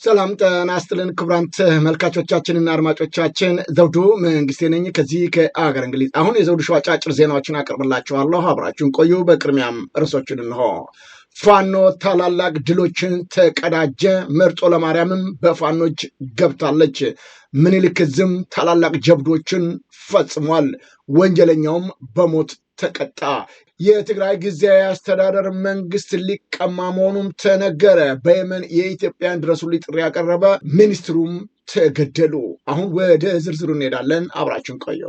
ሰላም ጤና ይስጥልን ክቡራን ተመልካቾቻችንና አድማጮቻችን፣ ዘውዱ መንግስቴ ነኝ ከዚህ ከአገር እንግሊዝ። አሁን የዘውዱ ሾው አጫጭር ዜናዎችን አቀርብላችኋለሁ፣ አብራችሁን ቆዩ። በቅድሚያም ርዕሶችን እንሆ። ፋኖ ታላላቅ ድሎችን ተቀዳጀ። መርጦ ለማርያምም በፋኖች ገብታለች። ምኒልክ ዕዝም ታላላቅ ጀብዶችን ፈጽሟል። ወንጀለኛውም በሞት ተቀጣ። የትግራይ ጊዜያዊ አስተዳደር መንግስት ሊቀማ መሆኑም ተነገረ። በየመን የኢትዮጵያን ድረሱልኝ ጥሪ ያቀረበ ሚኒስትሩም ተገደሉ። አሁን ወደ ዝርዝሩ እንሄዳለን። አብራችን ቆዩ።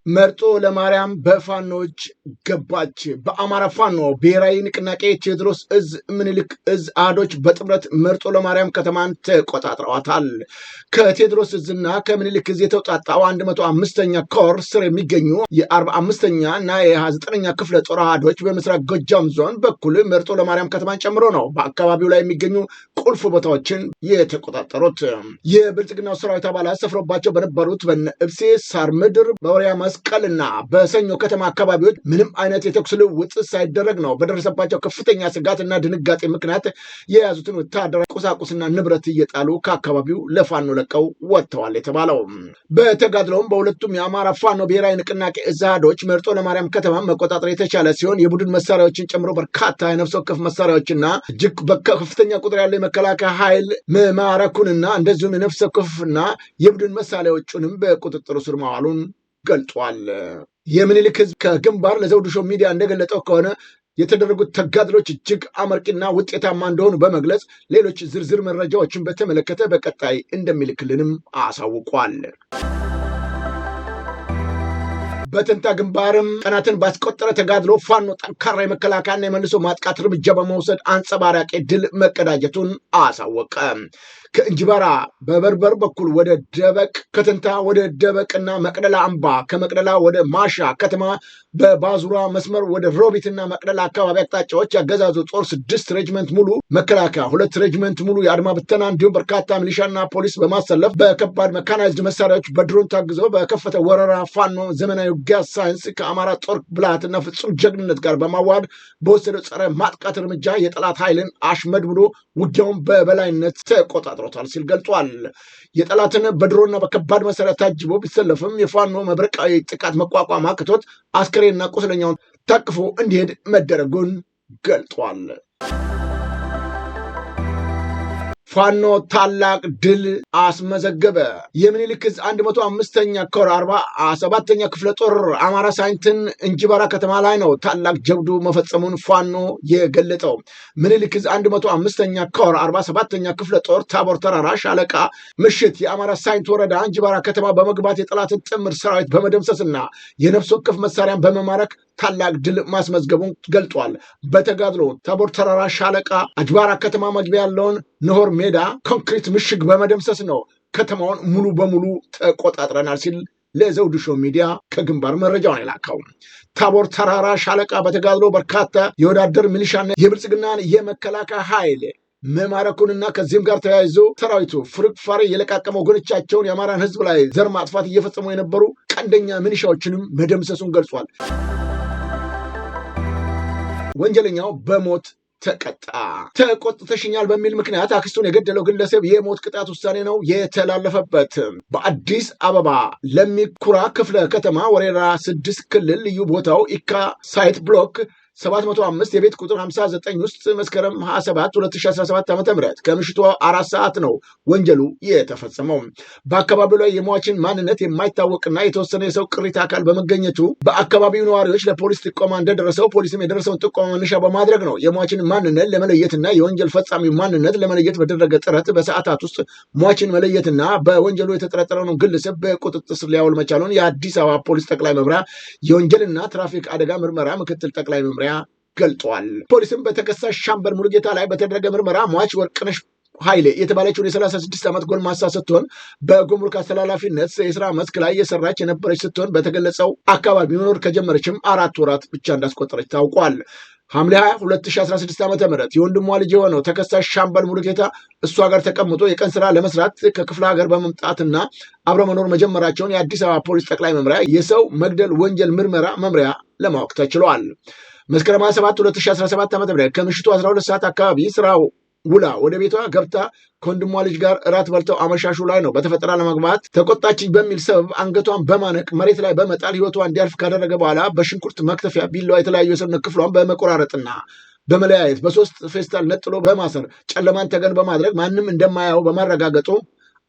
መርጦ ለማርያም በፋኖች ገባች። በአማራ ፋኖ ብሔራዊ ንቅናቄ ቴዎድሮስ እዝ ምኒልክ እዝ አህዶች በጥምረት መርጦ ለማርያም ከተማን ተቆጣጥረዋታል። ከቴዎድሮስ እዝና ከምኒልክ እዝ የተውጣጣው 105ኛ ኮር ስር የሚገኙ የ45ኛ እና የ29ኛ ክፍለ ጦር አህዶች በምስራቅ ጎጃም ዞን በኩል መርጦ ለማርያም ከተማን ጨምሮ ነው በአካባቢው ላይ የሚገኙ ቁልፍ ቦታዎችን የተቆጣጠሩት። የብልጽግናው ሰራዊት አባላት ሰፍሮባቸው በነበሩት በነ እብሴ ሳር ምድር በወሪያ መስቀልና በሰኞ ከተማ አካባቢዎች ምንም አይነት የተኩስ ልውውጥ ሳይደረግ ነው በደረሰባቸው ከፍተኛ ስጋትና ድንጋጤ ምክንያት የያዙትን ወታደራዊ ቁሳቁስና ንብረት እየጣሉ ከአካባቢው ለፋኖ ለቀው ወጥተዋል የተባለው። በተጋድለውም በሁለቱም የአማራ ፋኖ ብሔራዊ ንቅናቄ እዝ አሃዶች መርጦ ለማርያም ከተማ መቆጣጠር የተቻለ ሲሆን የቡድን መሳሪያዎችን ጨምሮ በርካታ የነፍስ ወከፍ መሳሪያዎችና እጅግ በከፍተኛ ቁጥር ያለው የመከላከያ ኃይል መማረኩንና እንደዚሁም የነፍስ ወከፍና የቡድን መሳሪያዎቹንም በቁጥጥሩ ስር ማዋሉን ገልጧል። የምኒልክ ህዝብ ከግንባር ለዘውዱ ሾው ሚዲያ እንደገለጠው ከሆነ የተደረጉት ተጋድሎች እጅግ አመርቂና ውጤታማ እንደሆኑ በመግለጽ ሌሎች ዝርዝር መረጃዎችን በተመለከተ በቀጣይ እንደሚልክልንም አሳውቋል። በተንታ ግንባርም ቀናትን ባስቆጠረ ተጋድሎ ፋኖ ጠንካራ የመከላከያና የመልሶ ማጥቃት እርምጃ በመውሰድ አንጸባራቂ ድል መቀዳጀቱን አሳወቀ። ከእንጅባራ በበርበር በኩል ወደ ደበቅ፣ ከተንታ ወደ ደበቅና መቅደላ አምባ፣ ከመቅደላ ወደ ማሻ ከተማ በባዙራ መስመር ወደ ሮቢትና መቅደላ አካባቢ አቅጣጫዎች ያገዛዙ ጦር 6 ሬጅመንት ሙሉ መከላከያ፣ 2 ሬጅመንት ሙሉ የአድማ ብተና እንዲሁም በርካታ ሚሊሻና ፖሊስ በማሰለፍ በከባድ መካናይዝድ መሳሪያዎች በድሮን ታግዘው በከፈተ ወረራ ፋኖ ዘመናዊ ውጊያ ሳይንስ ከአማራ ጦር ብልሃትና ፍጹም ጀግንነት ጋር በማዋሃድ በወሰደው ጸረ ማጥቃት እርምጃ የጠላት ኃይልን አሽመድምዶ ውጊያውን በበላይነት ተቆጣጥሮታል ሲል ገልጿል። የጠላትን በድሮና በከባድ መሳሪያ ታጅቦ ቢሰለፍም የፋኖ መብረቃዊ ጥቃት መቋቋም አቅቶት አስከሬንና ቁስለኛውን ታቅፎ እንዲሄድ መደረጉን ገልጧል። ፋኖ ታላቅ ድል አስመዘገበ። የምኒልክ ዕዝ 105ኛ ኮር 47ኛ ክፍለ ጦር አማራ ሳይንትን እንጅባራ ከተማ ላይ ነው ታላቅ ጀብዱ መፈጸሙን ፋኖ የገለጠው። ምኒልክ ዕዝ 105ኛ ኮር 47ኛ ክፍለ ጦር ታቦር ተራራ ሻለቃ ምሽት የአማራ ሳይንት ወረዳ እንጅባራ ከተማ በመግባት የጠላትን ጥምር ሰራዊት በመደምሰስና የነፍስ ወከፍ መሳሪያን በመማረክ ታላቅ ድል ማስመዝገቡን ገልጧል። በተጋድሎ ታቦር ተራራ ሻለቃ አጅባራ ከተማ መግቢያ ያለውን ንሆር ሜዳ ኮንክሪት ምሽግ በመደምሰስ ነው ከተማውን ሙሉ በሙሉ ተቆጣጥረናል ሲል ለዘውዱ ሾው ሚዲያ ከግንባር መረጃውን የላከው። ታቦር ተራራ ሻለቃ በተጋድሎ በርካታ የወዳደር ሚሊሻና የብልጽግናን የመከላከያ ኃይል መማረኩንና ከዚህም ጋር ተያይዞ ሰራዊቱ ፍርፋሪ የለቃቀመ ወገኖቻቸውን የአማራን ሕዝብ ላይ ዘር ማጥፋት እየፈጸሙ የነበሩ ቀንደኛ ሚሊሻዎችንም መደምሰሱን ገልጿል። ወንጀለኛው በሞት ተቀጣ። ተቆጥተሽኛል በሚል ምክንያት አክስቱን የገደለው ግለሰብ የሞት ቅጣት ውሳኔ ነው የተላለፈበት። በአዲስ አበባ ለሚኩራ ክፍለ ከተማ ወረዳ 6 ክልል ልዩ ቦታው ኢካ ሳይት ብሎክ 705 የቤት ቁጥር 59 ውስጥ መስከረም 27 2017 ዓ.ም ከምሽቱ 4 ሰዓት ነው ወንጀሉ የተፈጸመው። በአካባቢው ላይ የሟችን ማንነት የማይታወቅና የተወሰነ የሰው ቅሪተ አካል በመገኘቱ በአካባቢው ነዋሪዎች ለፖሊስ ጥቆማ እንደደረሰው ፖሊስም የደረሰውን ጥቆማ መነሻ በማድረግ ነው የሟችን ማንነት ለመለየትና የወንጀል ፈጻሚ ማንነት ለመለየት በደረገ ጥረት በሰዓታት ውስጥ ሟችን መለየትና በወንጀሉ የተጠረጠረውን ግለሰብ በቁጥጥር ስር ሊያውል መቻሉን የአዲስ አበባ ፖሊስ ጠቅላይ መምሪያ የወንጀልና ትራፊክ አደጋ ምርመራ ምክትል ጠቅላይ መምሪያ ገልጧል። ፖሊስም በተከሳሽ ሻምበል ሙሉጌታ ላይ በተደረገ ምርመራ ሟች ወርቅነሽ ኃይሌ የተባለችውን የ36 ዓመት ጎልማሳ ስትሆን በጉምሩክ አስተላላፊነት የስራ መስክ ላይ የሰራች የነበረች ስትሆን በተገለጸው አካባቢ መኖር ከጀመረችም 4 ወራት ብቻ እንዳስቆጠረች ታውቋል። ሐምሌ 20 2016 ዓ ም የወንድሟ ልጅ የሆነው ተከሳሽ ሻምበል ሙሉጌታ እሷ ጋር ተቀምጦ የቀን ስራ ለመስራት ከክፍለ ሀገር በመምጣትና አብረ መኖር መጀመራቸውን የአዲስ አበባ ፖሊስ ጠቅላይ መምሪያ የሰው መግደል ወንጀል ምርመራ መምሪያ ለማወቅ ተችሏል። መስከረም 27 2017 ዓ.ም ከምሽቱ 12 ሰዓት አካባቢ ስራው ውላ ወደ ቤቷ ገብታ ከወንድሟ ልጅ ጋር እራት በልተው አመሻሹ ላይ ነው በተፈጠረ አለመግባባት ተቆጣችኝ በሚል ሰበብ አንገቷን በማነቅ መሬት ላይ በመጣል ህይወቷ እንዲያልፍ ካደረገ በኋላ በሽንኩርት መክተፊያ ቢላዋ የተለያዩ የሰውነት ክፍሏን በመቆራረጥና በመለያየት በ3 ፌስታል ነጥሎ በማሰር ጨለማን ተገን በማድረግ ማንም እንደማያየው በማረጋገጡ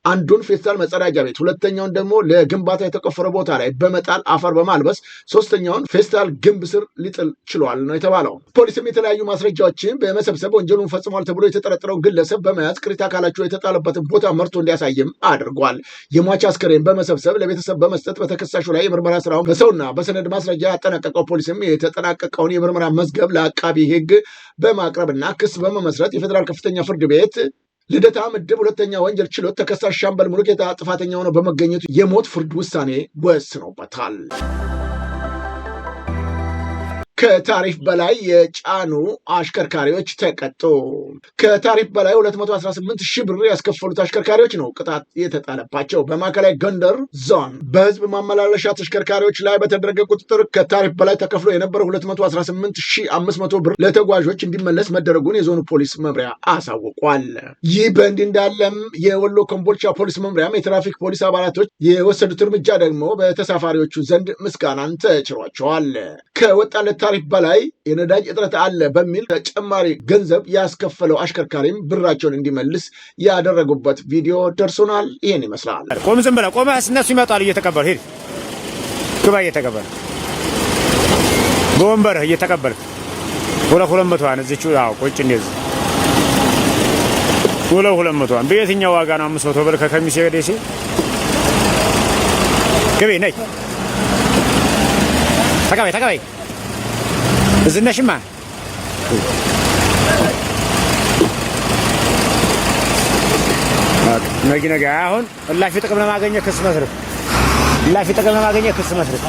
አንዱን ፌስታል መጸዳጃ ቤት፣ ሁለተኛውን ደግሞ ለግንባታ የተቆፈረ ቦታ ላይ በመጣል አፈር በማልበስ ሶስተኛውን ፌስታል ግንብ ስር ሊጥል ችሏል ነው የተባለው። ፖሊስም የተለያዩ ማስረጃዎችን በመሰብሰብ ወንጀሉን ፈጽሟል ተብሎ የተጠረጠረው ግለሰብ በመያዝ ቅሪተ አካላቸው የተጣለበትን ቦታ መርቶ እንዲያሳይም አድርጓል። የሟች አስከሬን በመሰብሰብ ለቤተሰብ በመስጠት በተከሳሹ ላይ የምርመራ ስራውን በሰውና በሰነድ ማስረጃ ያጠናቀቀው ፖሊስም የተጠናቀቀውን የምርመራ መዝገብ ለአቃቢ ሕግ በማቅረብና ክስ በመመስረት የፌዴራል ከፍተኛ ፍርድ ቤት ልደታ ምድብ ሁለተኛ ወንጀል ችሎት ተከሳሽ ሻምበል ሙሉጌታ ጥፋተኛ ሆኖ በመገኘቱ የሞት ፍርድ ውሳኔ ወስኖበታል። ከታሪፍ በላይ የጫኑ አሽከርካሪዎች ተቀጡ። ከታሪፍ በላይ 218 ሺህ ብር ያስከፈሉት አሽከርካሪዎች ነው ቅጣት የተጣለባቸው። በማዕከላዊ ጎንደር ዞን በህዝብ ማመላለሻ ተሽከርካሪዎች ላይ በተደረገ ቁጥጥር ከታሪፍ በላይ ተከፍሎ የነበረው 218500 ብር ለተጓዦች እንዲመለስ መደረጉን የዞኑ ፖሊስ መምሪያ አሳውቋል። ይህ በእንዲህ እንዳለም የወሎ ኮምቦልቻ ፖሊስ መምሪያም የትራፊክ ፖሊስ አባላቶች የወሰዱት እርምጃ ደግሞ በተሳፋሪዎቹ ዘንድ ምስጋናን ተችሯቸዋል። ከወጣለት ታሪፍ በላይ የነዳጅ እጥረት አለ በሚል ተጨማሪ ገንዘብ ያስከፈለው አሽከርካሪም ብራቸውን እንዲመልስ ያደረጉበት ቪዲዮ ደርሶናል። ይህን ይመስላል። ቆም፣ ዝም ብለህ ቆመህ እነሱ ይመጣሉ እየተቀበሉ ሂድ፣ ግባ እየተቀበሉ በወንበርህ እየተቀበልክ 200 እዚች ቁጭ እንደዚህ 200 በየትኛው ዋጋ ነው 500 ብር ከከሚሴ ደሴ ግቢ ነይ ተቀበይ ተቀበይ ዝነሽማ ነጊ ነገ አሁን እላፊ ጥቅም ለማገኘት ክስ መስርት፣ እላፊ ጥቅም ለማገኘት ክስ መስርት።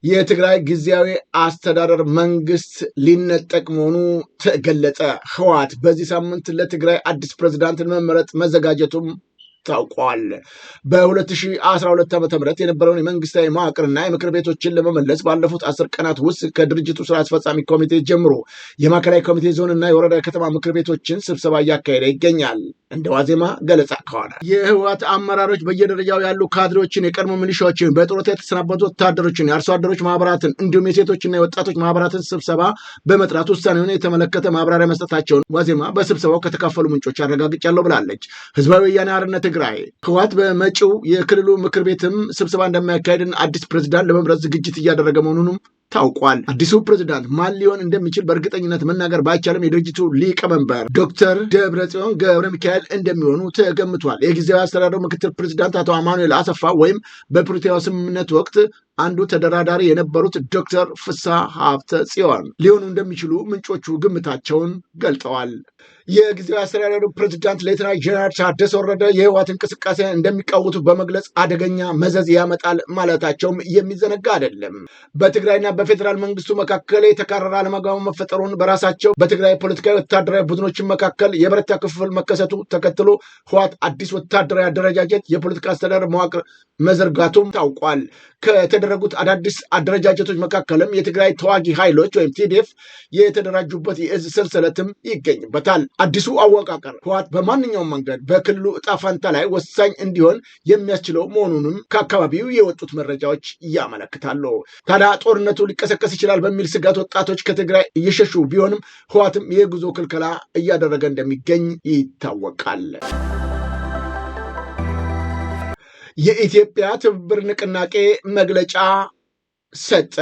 የትግራይ ጊዜያዊ አስተዳደር መንግስት ሊነጠቅ መሆኑ ተገለጸ። ህወሓት በዚህ ሳምንት ለትግራይ አዲስ ፕሬዝዳንትን መመረጥ መዘጋጀቱም ታውቋል። በ2012 ዓ.ም የነበረውን የመንግስታዊ መዋቅርና የምክር ቤቶችን ለመመለስ ባለፉት 10 ቀናት ውስጥ ከድርጅቱ ስራ አስፈጻሚ ኮሚቴ ጀምሮ የማዕከላዊ ኮሚቴ ዞንና የወረዳ ከተማ ምክር ቤቶችን ስብሰባ እያካሄደ ይገኛል። እንደ ዋዜማ ገለጻ ከሆነ የህወሓት አመራሮች በየደረጃው ያሉ ካድሬዎችን፣ የቀድሞ ሚሊሻዎችን፣ በጡረታ የተሰናበቱ ወታደሮችን፣ የአርሶ አደሮች ማህበራትን እንዲሁም የሴቶችና የወጣቶች ማህበራትን ስብሰባ በመጥራት ውሳኔውን የተመለከተ ማብራሪያ መስጠታቸውን ዋዜማ በስብሰባው ከተካፈሉ ምንጮች አረጋግጫለሁ ብላለች። ህዝባዊ ወያነ ሓርነት ትግራይ ህወሓት በመጪው የክልሉ ምክር ቤትም ስብሰባ እንደሚያካሄድን አዲስ ፕሬዝዳንት ለመምረጥ ዝግጅት እያደረገ መሆኑንም ታውቋል። አዲሱ ፕሬዝዳንት ማን ሊሆን እንደሚችል በእርግጠኝነት መናገር ባይቻልም የድርጅቱ ሊቀመንበር ዶክተር ደብረጽዮን ገብረ ሚካኤል እንደሚሆኑ ተገምቷል። የጊዜያዊ አስተዳደሩ ምክትል ፕሬዝዳንት አቶ አማኑኤል አሰፋ ወይም በፕሪቶሪያው ስምምነት ወቅት አንዱ ተደራዳሪ የነበሩት ዶክተር ፍስሐ ሀብተ ጽዮን ሊሆኑ እንደሚችሉ ምንጮቹ ግምታቸውን ገልጠዋል። የጊዜያዊ አስተዳደሩ ፕሬዝዳንት ሌተናል ጄኔራል ታደሰ ወረደ የህወሓት እንቅስቃሴ እንደሚቃወቱ በመግለጽ አደገኛ መዘዝ ያመጣል ማለታቸውም የሚዘነጋ አይደለም። በትግራይና በፌዴራል መንግስቱ መካከል የተካረረ አለመግባባት መፈጠሩን በራሳቸው በትግራይ ፖለቲካዊ ወታደራዊ ቡድኖችን መካከል የበረታ ክፍፍል መከሰቱ ተከትሎ ህወሓት አዲስ ወታደራዊ አደረጃጀት የፖለቲካ አስተዳደር መዋቅር መዘርጋቱም ታውቋል። ከተደረጉት አዳዲስ አደረጃጀቶች መካከልም የትግራይ ተዋጊ ኃይሎች ወይም TDF የተደራጁበት የእዝ ሰንሰለትም ይገኝበታል። አዲሱ አወቃቀር ህወሓት በማንኛውም መንገድ በክልሉ እጣ ፈንታ ላይ ወሳኝ እንዲሆን የሚያስችለው መሆኑንም ከአካባቢው የወጡት መረጃዎች ያመለክታሉ። ታዲያ ጦርነቱ ሊቀሰቀስ ይችላል በሚል ስጋት ወጣቶች ከትግራይ እየሸሹ ቢሆንም ህወሓትም የጉዞ ክልከላ እያደረገ እንደሚገኝ ይታወቃል። የኢትዮጵያ ትብብር ንቅናቄ መግለጫ ሰጠ።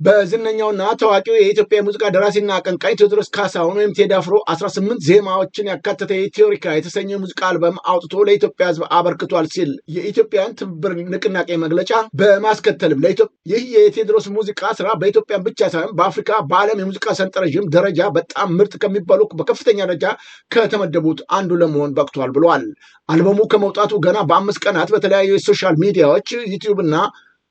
በዝነኛውና ታዋቂው የኢትዮጵያ የሙዚቃ ደራሲና አቀንቃኝ ቴዎድሮስ ካሳሁን ወይም ቴዲ አፍሮ 18 ዜማዎችን ያካተተ የኢትዮሪካ የተሰኘ የሙዚቃ አልበም አውጥቶ ለኢትዮጵያ ሕዝብ አበርክቷል ሲል የኢትዮጵያን ትብብር ንቅናቄ መግለጫ በማስከተልም ይህ የቴዎድሮስ ሙዚቃ ስራ በኢትዮጵያ ብቻ ሳይሆን በአፍሪካ በዓለም የሙዚቃ ሰንጠረዥም ደረጃ በጣም ምርጥ ከሚባሉ በከፍተኛ ደረጃ ከተመደቡት አንዱ ለመሆን በቅቷል ብሏል። አልበሙ ከመውጣቱ ገና በ5 ቀናት በተለያዩ የ social ሚዲያዎች ዩቲዩብ እና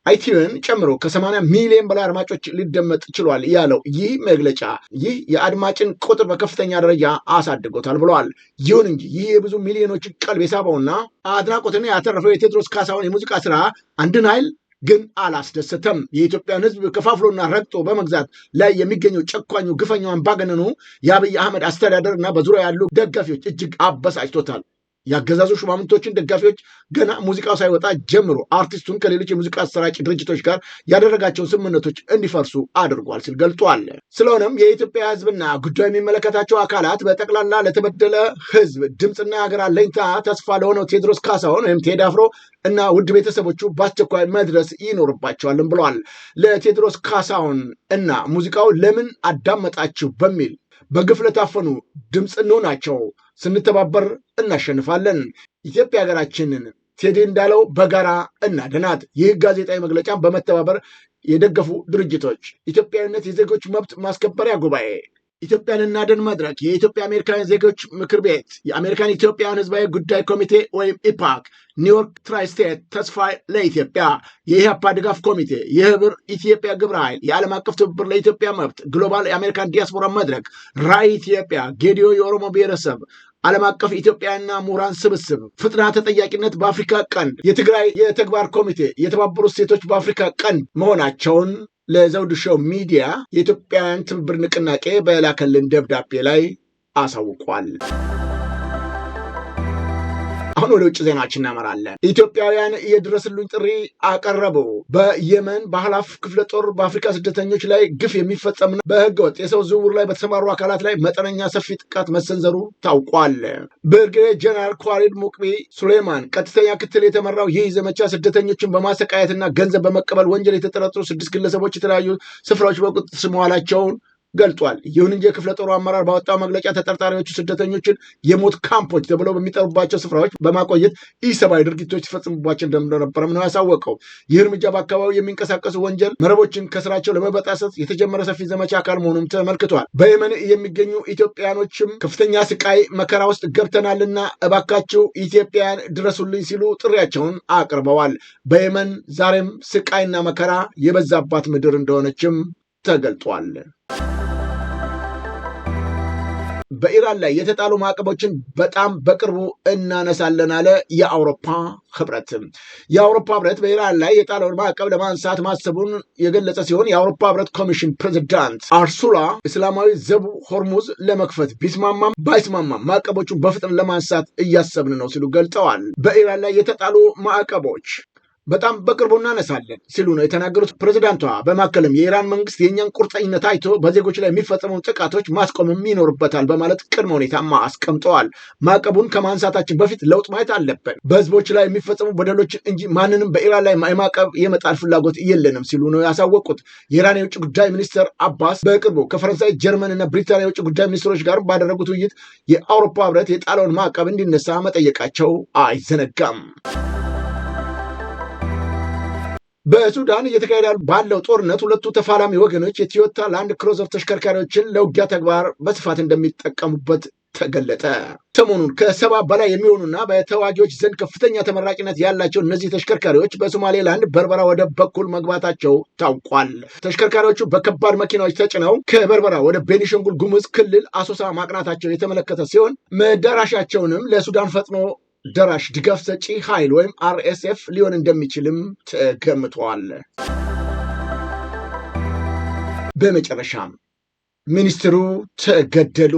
iTunes ጨምሮ ከ80 ሚሊዮን በላይ አድማጮች ሊደመጥ ችሏል ያለው ይህ መግለጫ ይህ የአድማጭን ቁጥር በከፍተኛ ደረጃ አሳድጎታል ብለዋል። ይሁን እንጂ ይህ የብዙ ሚሊዮኖችን ቀልብ የሳበውና አድናቆትን ያተረፈው የቴዎድሮስ ካሳሁን የሙዚቃ ስራ አንድን ኃይል ግን አላስደሰተም። የኢትዮጵያን ሕዝብ ከፋፍሎና ረግጦ በመግዛት ላይ የሚገኘው ጨኳኙ ግፈኛው አምባገነኑ የአብይ አህመድ አስተዳደር እና በዙሪያ ያሉ ደጋፊዎች እጅግ አበሳጭቶታል። የአገዛዙ ሹማምንቶችን ደጋፊዎች ገና ሙዚቃው ሳይወጣ ጀምሮ አርቲስቱን ከሌሎች የሙዚቃ አሰራጭ ድርጅቶች ጋር ያደረጋቸውን ስምምነቶች እንዲፈርሱ አድርጓል ሲል ገልጧል። ስለሆነም የኢትዮጵያ ሕዝብና ጉዳዩ የሚመለከታቸው አካላት በጠቅላላ ለተበደለ ሕዝብ ድምፅና የሀገር አለኝታ ተስፋ ለሆነው ቴዎድሮስ ካሳሁን ወይም ቴዲ አፍሮ እና ውድ ቤተሰቦቹ በአስቸኳይ መድረስ ይኖርባቸዋልም ብለዋል። ለቴዎድሮስ ካሳሁን እና ሙዚቃው ለምን አዳመጣችሁ በሚል በግፍ ለታፈኑ ድምፅ እንሆናቸው። ስንተባበር እናሸንፋለን። ኢትዮጵያ ሀገራችንን ቴዲ እንዳለው በጋራ እናድናት። ይህ ጋዜጣዊ መግለጫ በመተባበር የደገፉ ድርጅቶች ኢትዮጵያዊነት የዜጎች መብት ማስከበሪያ ጉባኤ፣ ኢትዮጵያን እናድን መድረክ፣ የኢትዮጵያ አሜሪካን ዜጎች ምክር ቤት፣ የአሜሪካን ኢትዮጵያን ህዝባዊ ጉዳይ ኮሚቴ ወይም ኢፓክ፣ ኒውዮርክ tri-state ተስፋ ለኢትዮጵያ፣ የኢህአፓ ድጋፍ ኮሚቴ፣ የህብር ኢትዮጵያ ግብረ ኃይል፣ የዓለም አቀፍ ትብብር ለኢትዮጵያ መብት፣ ግሎባል የአሜሪካን ዲያስፖራ መድረክ፣ ራዕይ ኢትዮጵያ፣ ጌዲዮ የኦሮሞ ብሔረሰብ ዓለም አቀፍ ኢትዮጵያና ምሁራን ስብስብ፣ ፍትሕና ተጠያቂነት በአፍሪካ ቀንድ፣ የትግራይ የተግባር ኮሚቴ፣ የተባበሩት ሴቶች በአፍሪካ ቀንድ መሆናቸውን ለዘውዱ ሾው ሚዲያ የኢትዮጵያውያን ትብብር ንቅናቄ በላከልን ደብዳቤ ላይ አሳውቋል። አሁን ወደ ውጭ ዜናችን እናመራለን። ኢትዮጵያውያን የድረስሉኝ ጥሪ አቀረቡ። በየመን በሀላፍ ክፍለ ጦር በአፍሪካ ስደተኞች ላይ ግፍ የሚፈጸምና በህገወጥ የሰው ዝውውር ላይ በተሰማሩ አካላት ላይ መጠነኛ ሰፊ ጥቃት መሰንዘሩ ታውቋል። ብርጌዴር ጀነራል ኳሊድ ሙቅቢ ሱሌማን ቀጥተኛ ክትትል የተመራው ይህ ዘመቻ ስደተኞችን በማሰቃየትና ገንዘብ በመቀበል ወንጀል የተጠረጠሩ 6 ግለሰቦች የተለያዩ ስፍራዎች በቁጥጥር ስር መዋላቸውን ገልጧል። ይሁን እንጂ የክፍለ ጦሩ አመራር ባወጣው መግለጫ ተጠርጣሪዎቹ ስደተኞችን የሞት ካምፖች ተብለው በሚጠሩባቸው ስፍራዎች በማቆየት ኢሰብአዊ ድርጊቶች ሲፈጽሙባቸው እንደነበረም ነው ያሳወቀው። ይህ እርምጃ በአካባቢው የሚንቀሳቀሱ ወንጀል መረቦችን ከስራቸው ለመበጣሰት የተጀመረ ሰፊ ዘመቻ አካል መሆኑም ተመልክቷል። በየመን የሚገኙ ኢትዮጵያኖችም ከፍተኛ ስቃይ መከራ ውስጥ ገብተናልና እባካችሁ ኢትዮጵያን ድረሱልኝ ሲሉ ጥሪያቸውን አቅርበዋል። በየመን ዛሬም ስቃይና መከራ የበዛባት ምድር እንደሆነችም ተገልጧል። በኢራን ላይ የተጣሉ ማዕቀቦችን በጣም በቅርቡ እናነሳለን አለ የአውሮፓ ህብረት። የአውሮፓ ህብረት በኢራን ላይ የጣለውን ማዕቀብ ለማንሳት ማሰቡን የገለጸ ሲሆን የአውሮፓ ህብረት ኮሚሽን ፕሬዚዳንት አርሱላ እስላማዊ ዘቡ ሆርሙዝ ለመክፈት ቢስማማም ባይስማማም ማዕቀቦቹን በፍጥነት ለማንሳት እያሰብን ነው ሲሉ ገልጸዋል። በኢራን ላይ የተጣሉ ማዕቀቦች በጣም በቅርቡ እናነሳለን ሲሉ ነው የተናገሩት ፕሬዚዳንቷ። በማከልም የኢራን መንግስት የእኛን ቁርጠኝነት አይቶ በዜጎች ላይ የሚፈጸመውን ጥቃቶች ማስቆምም ይኖርበታል በማለት ቅድመ ሁኔታ አስቀምጠዋል። ማዕቀቡን ከማንሳታችን በፊት ለውጥ ማየት አለብን፣ በህዝቦች ላይ የሚፈጸሙ በደሎችን እንጂ ማንንም በኢራን ላይ የማዕቀብ የመጣል ፍላጎት የለንም ሲሉ ነው ያሳወቁት። የኢራን የውጭ ጉዳይ ሚኒስትር አባስ በቅርቡ ከፈረንሳይ፣ ጀርመን እና ብሪታንያ የውጭ ጉዳይ ሚኒስትሮች ጋር ባደረጉት ውይይት የአውሮፓ ህብረት የጣለውን ማዕቀብ እንዲነሳ መጠየቃቸው አይዘነጋም። በሱዳን እየተካሄደ ባለው ጦርነት ሁለቱ ተፋላሚ ወገኖች የቶዮታ ላንድ ክሩዘር ተሽከርካሪዎችን ለውጊያ ተግባር በስፋት እንደሚጠቀሙበት ተገለጠ። ሰሞኑን ከ70 በላይ የሚሆኑና በተዋጊዎች ዘንድ ከፍተኛ ተመራጭነት ያላቸው እነዚህ ተሽከርካሪዎች በሶማሌላንድ በርበራ ወደብ በኩል መግባታቸው ታውቋል። ተሽከርካሪዎቹ በከባድ መኪናዎች ተጭነው ከበርበራ ወደ ቤኒሻንጉል ጉሙዝ ክልል አሶሳ ማቅናታቸው የተመለከተ ሲሆን መዳረሻቸውንም ለሱዳን ፈጥኖ ደራሽ ድጋፍ ሰጪ ኃይል ወይም አርኤስኤፍ ሊሆን እንደሚችልም ተገምቷል። በመጨረሻም ሚኒስትሩ ተገደሉ።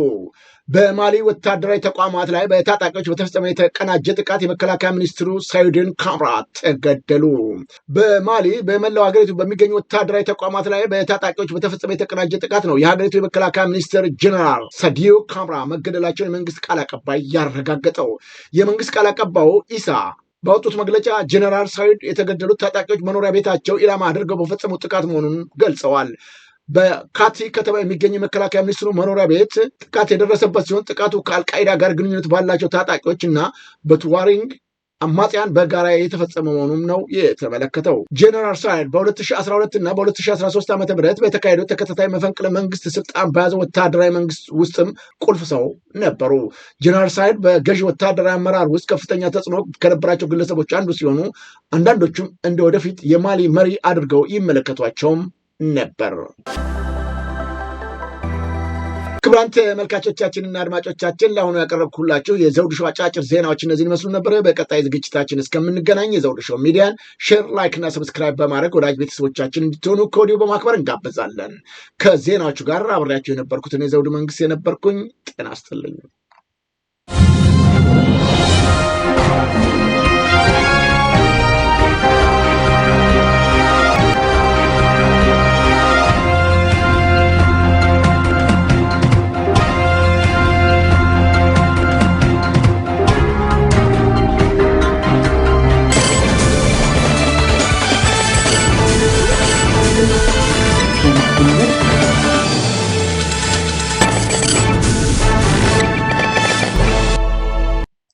በማሊ ወታደራዊ ተቋማት ላይ በታጣቂዎች በተፈጸመ የተቀናጀ ጥቃት የመከላከያ ሚኒስትሩ ሳይድን ካምራ ተገደሉ። በማሊ በመላው ሀገሪቱ በሚገኙ ወታደራዊ ተቋማት ላይ በታጣቂዎች በተፈጸመ የተቀናጀ ጥቃት ነው የሀገሪቱ የመከላከያ ሚኒስትር ጀነራል ሳዲዮ ካምራ መገደላቸውን የመንግስት ቃል አቀባይ ያረጋገጠው። የመንግስት ቃል አቀባዩ ኢሳ ባወጡት መግለጫ ጀነራል ሳይድ የተገደሉት ታጣቂዎች መኖሪያ ቤታቸው ኢላማ አድርገው በፈጸሙት ጥቃት መሆኑን ገልጸዋል። በካቲ ከተማ የሚገኝ የመከላከያ ሚኒስትሩ መኖሪያ ቤት ጥቃት የደረሰበት ሲሆን ጥቃቱ ከአልቃይዳ ጋር ግንኙነት ባላቸው ታጣቂዎች እና በቱዋሪንግ አማጽያን በጋራ የተፈጸመ መሆኑም ነው የተመለከተው። ጄኔራል ሳይድ በ2012 እና በ2013 ዓ ም በተካሄደው ተከታታይ መፈንቅለ መንግስት ስልጣን በያዘው ወታደራዊ መንግስት ውስጥም ቁልፍ ሰው ነበሩ። ጄኔራል ሳይድ በገዢ ወታደራዊ አመራር ውስጥ ከፍተኛ ተጽዕኖ ከነበራቸው ግለሰቦች አንዱ ሲሆኑ አንዳንዶቹም እንደ ወደፊት የማሊ መሪ አድርገው ይመለከቷቸውም ነበር። ክቡራን ተመልካቾቻችንና አድማጮቻችን ለአሁኑ ያቀረብኩላችሁ የዘውዱ ሾው አጫጭር ዜናዎች እነዚህን ይመስሉ ነበር። በቀጣይ ዝግጅታችን እስከምንገናኝ የዘውዱ ሾው ሚዲያን share፣ like እና subscribe በማድረግ ወዳጅ ቤተሰቦቻችን እንድትሆኑ ከወዲሁ በማክበር እንጋብዛለን። ከዜናዎቹ ጋር አብሬያቸው የነበርኩትን የዘውዱ መንግስት የነበርኩኝ። ጤና ይስጥልኝ።